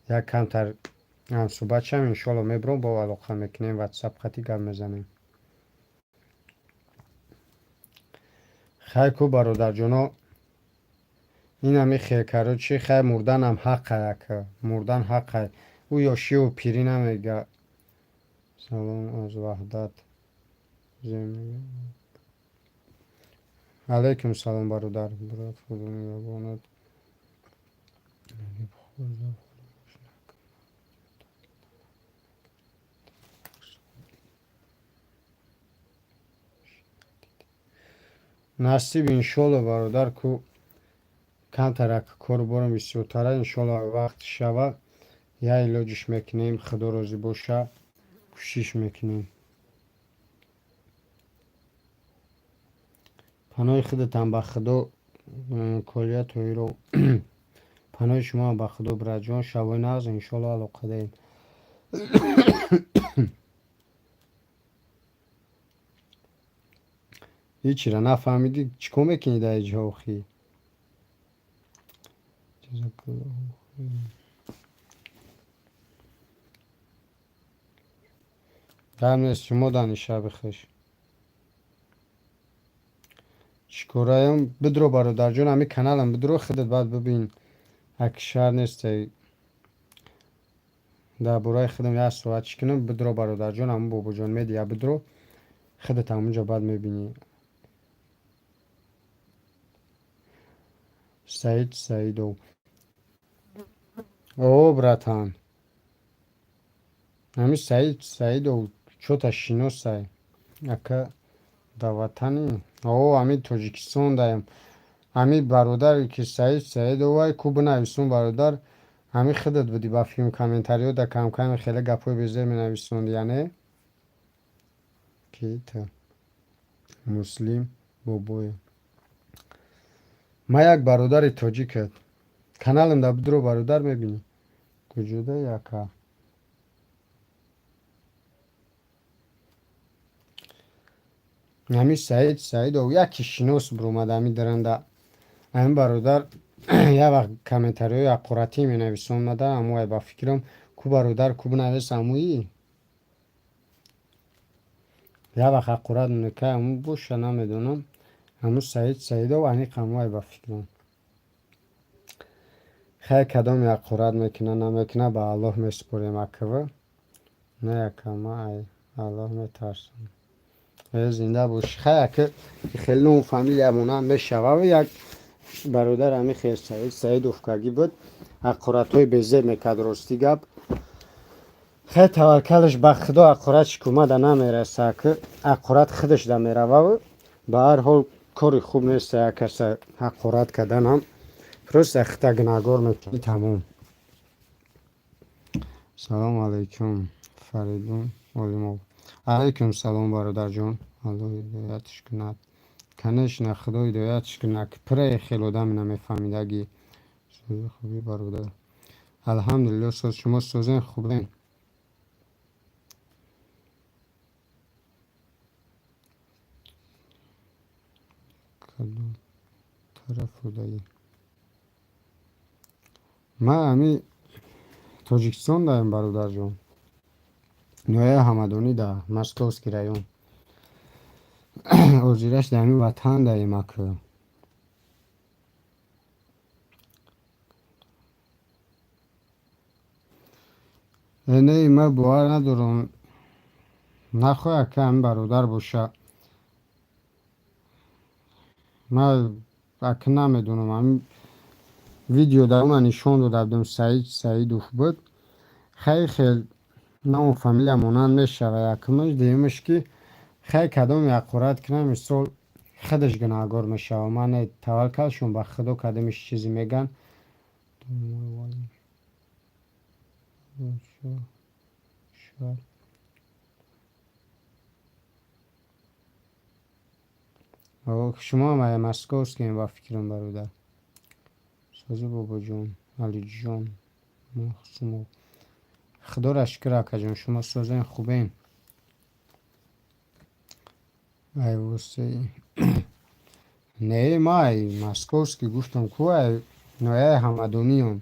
Як камтар ҳамсӯҳбат шавем, иншоалло мебурам, бо алоқа мекунем, ватсап хати гап мезанем. Хай ку, бародарҷоно, инами хел, короче, хай, мурданам ҳаққай, ака, мурдан ҳаққай. Ӯ ёшиву пирӣ намега. Салом аз Ваҳдат. Алайкум салом, бародар. Брат, худо нигаҳбонат. Насиб, иншолло, бародар, ку камтарак кору борам бисёртара, иншолло, вақт шава, я илоҷиш мекунем, худо розӣ боша, кӯшиш мекунем. Паноҳи худатам ба худо, Колия Тоиров. Паноҳи шумоам ба худо, братҷон, шабои нағз, иншолло, алоқадаем. Ҳечира нафаҳмидӣ, чӣ кор мекунӣ дар иҷо охӣ? Ҷазокаллоҳу хайран. Гап нест, шумо дани, шаби хуш. Чӣ кораям? Бидро, бародарҷон, ҳами каналам бидро, худат баъд бибин. Аки шаҳр нестай. Дар бораи худам як соат чӣ кунам? Бидро, бародарҷон, ҳамун Бобоҷон Медиа бидро, худат ҳамунҷо баъд мебинӣ. Саид Саидов. О, братан. Ҳами Саид Саидов чота шиносай. Ака, дар ватани? О, ҳами Тоҷикистон даем. Ҳами бародаре ки Саид Саидовай ку, бинависон, бародар, ҳами худат будӣ ба филм, комментариҳо да камками хеле гапҳои безеб менависондӣ, яъне? Ки ту? Муслим Бобоев. Ман як бародари тоҷикат. Каналам да бидро, бародар, мебинӣ. Куҷодаи, ака? Ҳами Саид Саидов яке шинос биромад ҳами даранда. Ҳамин бародар як вақт комментариҳои ҳақоратӣ менависонада, аммо ба фикрам ку, бародар, ку, бинавис, амӯи як вақт ҳақорат мекай, аму боша, намедонам. Ҳамун Саид Саидов аниқ ҳамуай ба фикрам. Хай, кадоме ҳақорат мекуна, намекуна, ба Аллоҳ месупорем, акв. Не, ака, ман ай Аллоҳ метарсам. Э, зинда бошӣ. Хай, ака, хеле ному фамилия монанд мешава. Як бародар ҳами хел Саид Саидов кагӣ буд, ҳақоратҳои безеб мекард, ростӣ гап. Хай, таваккалаш ба худо, ҳақоратш кумада намераса, ака, ҳақорат худаш да мерава. Ба ҳар ҳол, кори хуб нест як каса ҳақорат карданам, просто худта гунаҳгор мекунӣ, тамом. Салому алайкум, Фаридун Олимов. Алайкум салом, бародарҷон, Аллоҳ ҳидоятш кунад. Конечно, худо ҳидоятш кунад, ки пираи хел одаме намефаҳмидаги. Сози, хубӣ, бародар? Алҳамдулилло, соз, шумо созен, хубен? Кадом тараф будаӣ? Ман ҳами Тоҷикистон даем, бародарҷон, ноҳияи Ҳамадонӣ, да Московский район. Ҳозираш дар ҳамин ватан даем, ака. Не, ман бовар надорам, нахоҳ, ака, ҳамин бародар боша. Ман, ака, намедонам, ҳамин видео дар она нишон дода будем, Саид Саидов буд. Хай, хел ному фамилия монанд мешава, якумаш. Дуюмаш, ки хай, кадоме ҳақорат кунам, мисол, худаш гунаҳгор мешава, ман не. Таваккалшон ба худо, кадомиш чизе меган. Шумо ҳам московскием ба фикрам, бародар. Созӣ, бобоҷон, Алиҷон Махсумов. Худоро шукр, акаҷон, шумо созен, хубен? Айвосе не, ма ай московский гуфтам ку, ай ноҳияи Ҳамадониём.